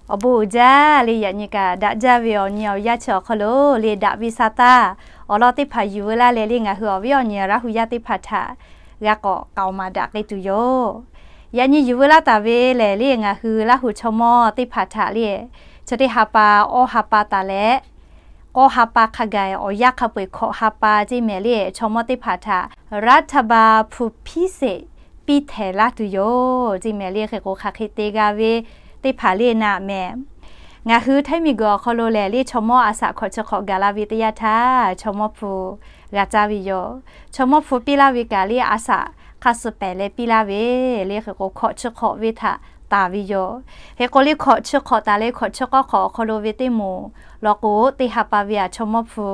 Awˬ bon uiˍ jaˇ le. Yaꞈ nyi kaꞈ daꞈ jaˇ ve awˬ nyi awˬ yanˇ chi awˬ hk'aw lo le, daꞈ ve sa taˇ awˬ lawn teˇ hpaˍ yuˬ veu laˇ leh le, ngaˬ hui awˬ viˉ awˬ nyi Laˇ hu yaˇ teˇ hpaˍ htaꞈ g'a k'awꞈ k'aoˍ maˍ daꞈ k'ai tuˬ yoˬ. Yaꞈ nyi yuˬ veu laˇ taˍ ve lehˬ le, ngaˬ hui Laˇ hu chaw mawˇ teˇ hpaˍ htaꞈ le, chi teˇ ha pa, awˇ ha pa taˍ leh k'awˇ ha pa hk'a gaˬ awˬ yanˇ hk'a peu-eˬ hkawꞈ ha pa ceˇ mehˍ le, chaw mawˇ teˇ hpaˍ htaꞈ รัฐบาล hpu พิเศษ piˇ htehˍ laˇ tuˬ yoˬ ceˇ mehˍ le. Hk'e k'o, hk'aˬ hk'e te g'a ve teˇ hpaˍ le naˆ mehˍ. Ngaˬ hui Htaiˇ miˬguiˬ awˬ hk'aw lo lehˬ le, chaw mawˇ a shaꞈ hkawꞈ chi hk'awꞈ gaˬ la ve teˇ yanˇ htaˇ, chaw mawˇ hpu g'a caˇ ve yoˬ. Chaw mawˇ hpu piˇ laˇ ve kaꞈ le, a shaꞈ hk'aˇ suh pehˍ leh piˇ laˇ ve le. Hk'e k'o, hkawꞈ chi hk'awꞈ ve htaꞈ taˍ ve yoˬ. Hk'e k'o le, hkawꞈ chi hk'awꞈ taˍ leh hkawꞈ chi k'awˇ hk'awꞈ awˬ hk'aw lo ve teˇ moˍ law k'o, teˇ ha pa ve aꞈ chaw mawˇ hpu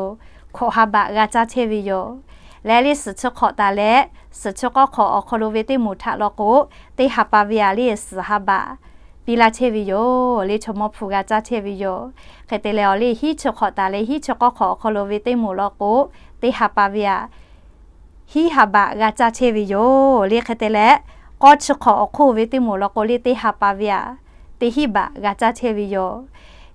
hkawꞈ ha baꞈ g'a caˇ chehˇ ve yoˬ. Leh le, suhˍ chi hk'awꞈ taˍ leh suhˍ chi k'awˇ hk'awꞈ awˬ hk'aw lo ve teˇ moˍ htaꞈ law k'o, teˇ ha pa ve aꞈ le suhˍ ha baꞈ piˇ laˇ chehˇ ve yoˬ le, chaw mawˇ hpu g'a caˇ chehˇ ve yoˬ. Hk'e te leh awˬ le, hiˉ chi hk'awꞈ taˍ leh hiˉ chi k'awˇ hk'awꞈ awˬ hk'aw lo ve teˇ moˍ law k'o, teˇ ha pa ve aꞈ hiˉ ha baꞈ g'a caˇ chehˇ ve yoˬ le. Hk'e te leh, k'awˇ chi hk'awꞈ awˬ hk'oˆ ve teˇ moˍ law k'o le, teˇ ha pa ve aꞈ teˇ hinˉ baꞈ g'a caˇ chehˇ ve yoˬ.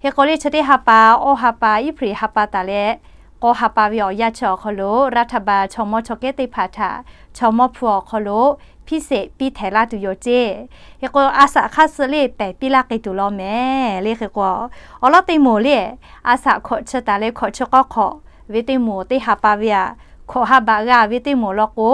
Hk'e k'o le, chi teˇ ha pa, awˇ ha pa, Iˉhpriˍ ha pa taˍ leh k'awˇ ha pa ve awˬ yanˇ chi awˬ hk'aw lo, รัฐบาล chaw mawˇ chaw kehˉ teˇ hpaˍ htaꞈ chaw mawˇ hpu awˬ hk'aw lo พิเศษ piˇ htehˍ laˇ tuˬ yoˬ ceˇ. Hk'e k'o, a shaꞈ hk'aˇ suh le pehˍ piˇ laˇ k'ai tuˬ law mehˍ le. Hk'e k'o, awˬ lawn teˇ moˍ le, a shaꞈ hkawꞈ chi taˍ leh hkawꞈ chi k'awˇ hk'awꞈ ve teˇ moˍ teˇ ha pa ve aꞈ hkawꞈ ha baꞈ g'a ve teˇ moˍ law k'o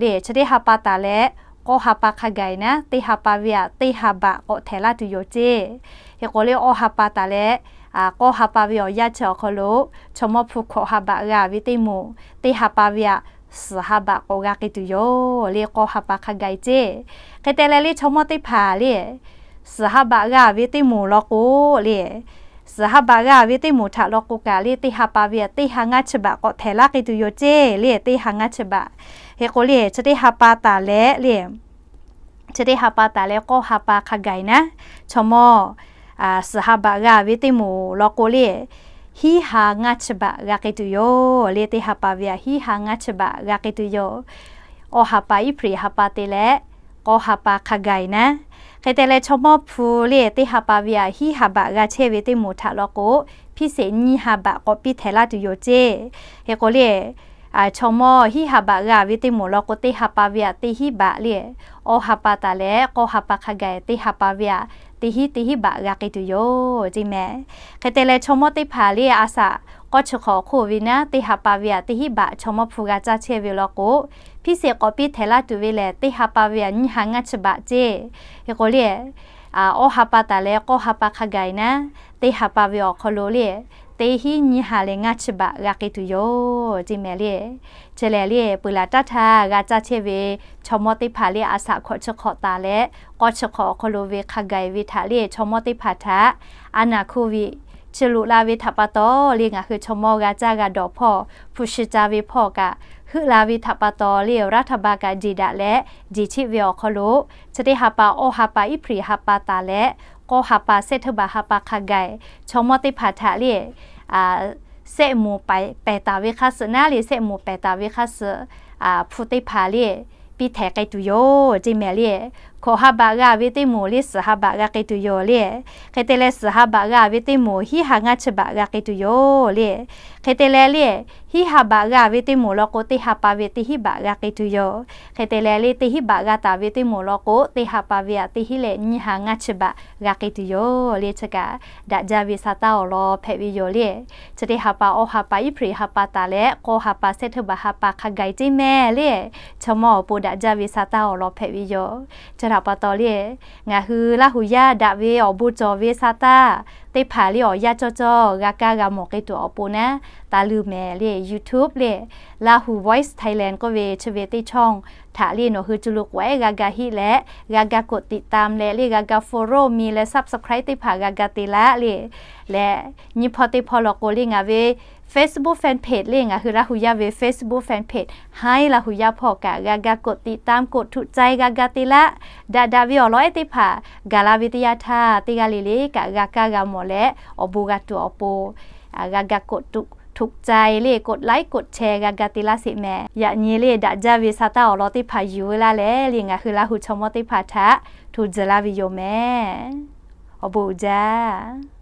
le, chi teˇ ha pa taˍ leh k'awˇ ha pa hk'a gaˬ naˉ, teˇ ha pa ve aꞈ teˇ ha baꞈ k'awꞈ htehˍ laˇ tuˬ yoˬ ceˇ. Hk'e k'o le, awˇ ha pa taˍ leh k'awˇ ha pa ve awˬ yanˇ chi awˬ hk'aw lo, chaw mawˇ hpu hkawꞈ ha baꞈ g'a ve teˇ moˍ teˇ ha pa ve aꞈ suhˍ ha baꞈ k'awꞈ g'a k'ai tuˬ yoˬ le, k'awˇ ha pa hk'a gaˬ ceˇ. Hk'e te leh le, chaw mawˇ teˇ hpaˍ le, suhˍ ha baꞈ g'a ve teˇ moˍ law k'o le, suhˍ ha baꞈ g'a ve teˇ moˍ htaꞈ law k'o kaꞈ le, teˇ ha pa ve aꞈ teˇ ha ngaˇ chi baꞈ k'awꞈ htehˍ laˇ k'ai tuˬ yoˬ ceˇ le, teˇ ha ngaˇ chi baꞈ. Hk'e k'o le, chi teˇ ha pa taˍ leh le, chi teˇ ha pa taˍ leh k'awˇ ha pa hk'a gaˬ naˉ, chaw mawˇ suhˍ ha baꞈ g'a ve teˇ moˍ law k'o le, hiˉ ha ngaˇ chi baꞈ g'a k'ai tuˬ yoˬ le, teˇ ha pa ve aꞈ hiˉ ha ngaˇ chi baꞈ g'a k'ai tuˬ yoˬ. Awˇ ha pa, Iˉhpriˍ ha pa te leh k'awˇ ha pa hk'a gaˬ naˉ. Hk'e te leh, chaw mawˇ hpu le, teˇ ha pa ve aꞈ hiˉ ha baꞈ g'a chehˇ ve teˇ moˍ htaꞈ law k'o, พิเศษ nyiˇ ha baꞈ k'awꞈ piˇ htehˍ laˇ tuˬ yoˬ ceˇ. Hk'e k'o le, chaw mawˇ hiˉ ha baꞈ g'a ve teˇ moˍ law k'o, teˇ ha pa ve aꞈ teˇ hinˉ baꞈ le, awˇ ha pa taˍ leh k'awˇ ha pa hk'a gaˬ teˇ ha pa ve aꞈ teˇ hinˉ teˇ hinˉ baꞈ g'a k'ai tuˬ yoˬ ceˇ mehˍ. Hk'e te leh, chaw mawˇ teˇ hpaˍ le, a shaꞈ k'awˇ chi hk'awꞈ awˬ hk'oˆ ve naˉ, teˇ ha pa ve aꞈ teˇ hinˉ baꞈ chaw mawˇ hpu g'a caˇ chehˇ ve law k'o, พิเศษ k'awꞈ piˇ htehˍ laˇ tuˬ ve lehˬ, teˇ ha pa ve aꞈ nyiˇ ha ngaˇ chi baꞈ ceˇ. Hk'e k'o le, awˇ ha pa taˍ leh k'awˇ ha pa hk'a gaˬ naˉ, teˇ ha pa ve awˬ hk'aw lo le, teˇ hinˉ nyiˇ ha leh ngaˇ chi baꞈ g'a k'ai tuˬ yoˬ ceˇ mehˍ le. Chi lehˬ le, peuˬ laˬ taˇ htaˇ g'a caˇ chehˇ ve chaw mawˇ teˇ hpaˍ le, a shaꞈ hkawꞈ chi hk'awꞈ taˍ leh k'awˇ chi hk'awꞈ awˬ hk'aw lo ve hk'a gaˬ ve htaꞈ le, chaw mawˇ teˇ hpaˍ htaꞈ a naˍ hkuˇ ve chi loꞈ la ve htaꞈ pa taw le, ngaˬ hui chaw mawˇ g'a caˇ g'a dawˬ hpawˇ, hpu shi ca ve hpawˇ kaꞈ heuˆ la ve htaꞈ pa taw le, รัฐบาล kaꞈ jeˬ daꞈ leh jeˬ cheˆ ve awˬ hk'aw lo, chi teˇ ha pa, awˇ ha pa, Iˉhpriˍ ha pa taˍ leh k'awˇ ha pa, September ha pa hk'a gaˬ, chaw mawˇ teˇ hpaˍ htaꞈ le, sehˆ moˍ pehˬ taˍ ve hk'a suh naˉ le, sehˆ moˍ pehˬ taˍ ve hk'a suh hpu teˇ hpaˍ le, piˇ htehˍ k'ai tuˬ yoˬ ceˇ mehˍ le. Hkawꞈ ha baꞈ g'a ve teˇ moˍ le, suhˍ ha baꞈ g'a k'ai tuˬ yoˬ le. Hk'e te leh, suhˍ ha baꞈ g'a ve teˇ moˍ hiˉ ha ngaˇ chi baꞈ g'a k'ai tuˬ yoˬ le. Hk'e te leh le, hiˉ ha baꞈ g'a ve teˇ moˍ law k'o, teˇ ha pa ve teˇ hinˉ baꞈ g'a k'ai tuˬ yoˬ. Hk'e te leh le, teˇ hinˉ baꞈ g'a taˍ ve teˇ moˍ law k'o, teˇ ha pa ve aꞈ teˇ hinˉ leh nyiˇ ha ngaˇ chi baꞈ g'a k'ai tuˬ yoˬ le. Chi kaꞈ daꞈ jaˇ ve sa taˇ awˬ lawn hpehꞈ ve yoˬ le. Chi teˇ ha pa, awˇ ha pa, Iˉhpriˍ ha pa taˍ leh k'awˇ ha pa, September ha pa hk'a gaˬ ceˇ mehˍ le, chaw mawˇ awˬ pon daꞈ jaˇ ve sa taˇ awˬ lawn hpehꞈ ve yoˬ. Chi htaꞈ pa taw le, ngaˬ hui Laˇ hu yaˇ daꞈ ve awˬ bon cawˬ ve sa taˇ teˇ hpaˍ le, awˬ yanˇ cawˇ cawˇ g'a kaˇ g'a mawˬ k'ai tuˬ awˬ pon naˉ, taˇ luˬ mehˍ le, YouTube le, Laˇ hu Voice Thailand k'oˆ ve chi ve teˇ ช่อง htaꞈ le, nawˬ hui cuˇ lu k'awehˉ g'a ga heˆ leh, g'a ga กดติดตาม leh le, g'a ga follow me leh subscribe teˇ hpaˍ g'a ga te laˇ le. Leh nyiˇ hpawˇ teˇ hpawˇ law k'o le, ngaˬ ve Facebook fan page le, ngaˬ hui Laˇ hu yaˇ ve Facebook fan page Hai Laˇ hu yaˇ hpawˇ kaꞈ g'a ga กดติดตาม กดถูกใจ g'a ga te laˇ. Daꞈ daꞈ ve awˬ lawn ehˉ teˇ hpaˍ gaˬ la ve teˇ yanˇ htaˇ, teˇ g'aˇ le le kaꞈ g'a kaˇ g'a mawˬ leh awˬ bon g'a tuˬ awˬ pon g'a ga กดถูกใจ le, กดไลค์ กดแชร์ g'a ga te laˇ sheˍ mehˍ. Yaꞈ nyi le, daꞈ jaˇ ve sa taˇ awˬ lawn teˇ hpaˍ yuˬ veu laˇ leh le, ngaˬ hui Laˇ hu chaw mawˇ teˇ hpaˍ htaꞈ hto tcuh laˇ ve yoˬ mehˍ. awˬ bon uiˍ jaˇ.